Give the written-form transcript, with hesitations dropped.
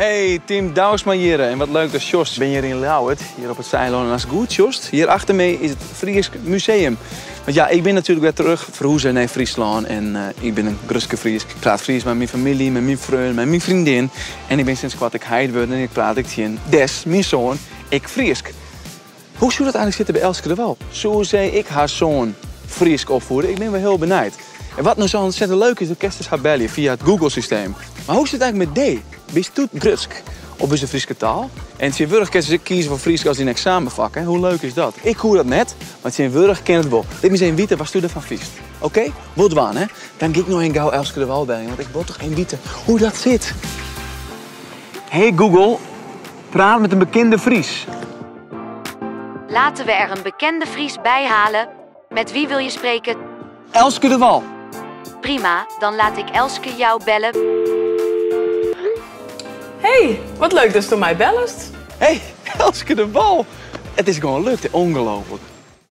Hey, Tim Douwsma hjir en wat leuk dat sjochst. Bin hjir yn Ljouwert, hjir op it Saailân. En ast goed sjochst, hjir achter my is it Frysk Museum. Want ja, ik bin natuerlik wer terug ferhûze nei Fryslân en ik bin in grutske Fries. Ik praat Fries mei myn famylje, mei myn freon, mei myn freondin. En ik bin sinds koart ek heit wurden en ik praat ek tsjin Des, myn soan, ek Frysk. Hoe soe dat eigentlik sitte by Elske DeWall? Soe sy ek har soan Frysk opfiede? Ik bin wol hiel benijd. En wat no sa ontzettend leuk is, do kinst dus har belje fia it Google-systeem. Mar hoe sit it eigentlik mei dy? Bisto grutsk op ús Fryske taal? En tsjintwurdich kinst dus ek kieze foar Frysk as dyn eksamenfak. Hè? Hoe leuk is dat? Ik koe dat net, mar tsjintwurdich kin it wol. Lit my ris even witte watsto derfan fynst. Oké? Wol dwaan, hè? Dan gean ik no even gau Elske DeWall beljen, want ik wol toch even witte hoe dat sit. Hey Google, praat met in bekende Fries. Laten we er een bekende Fries bij halen. Met wie wil je spreken? Elske DeWall. Prima, dan laat ik Elske jou bellen. Hey, wat leuk datsto my bellest. Hey, Elske DeWall. It is gewoan lukt, ongelooflik.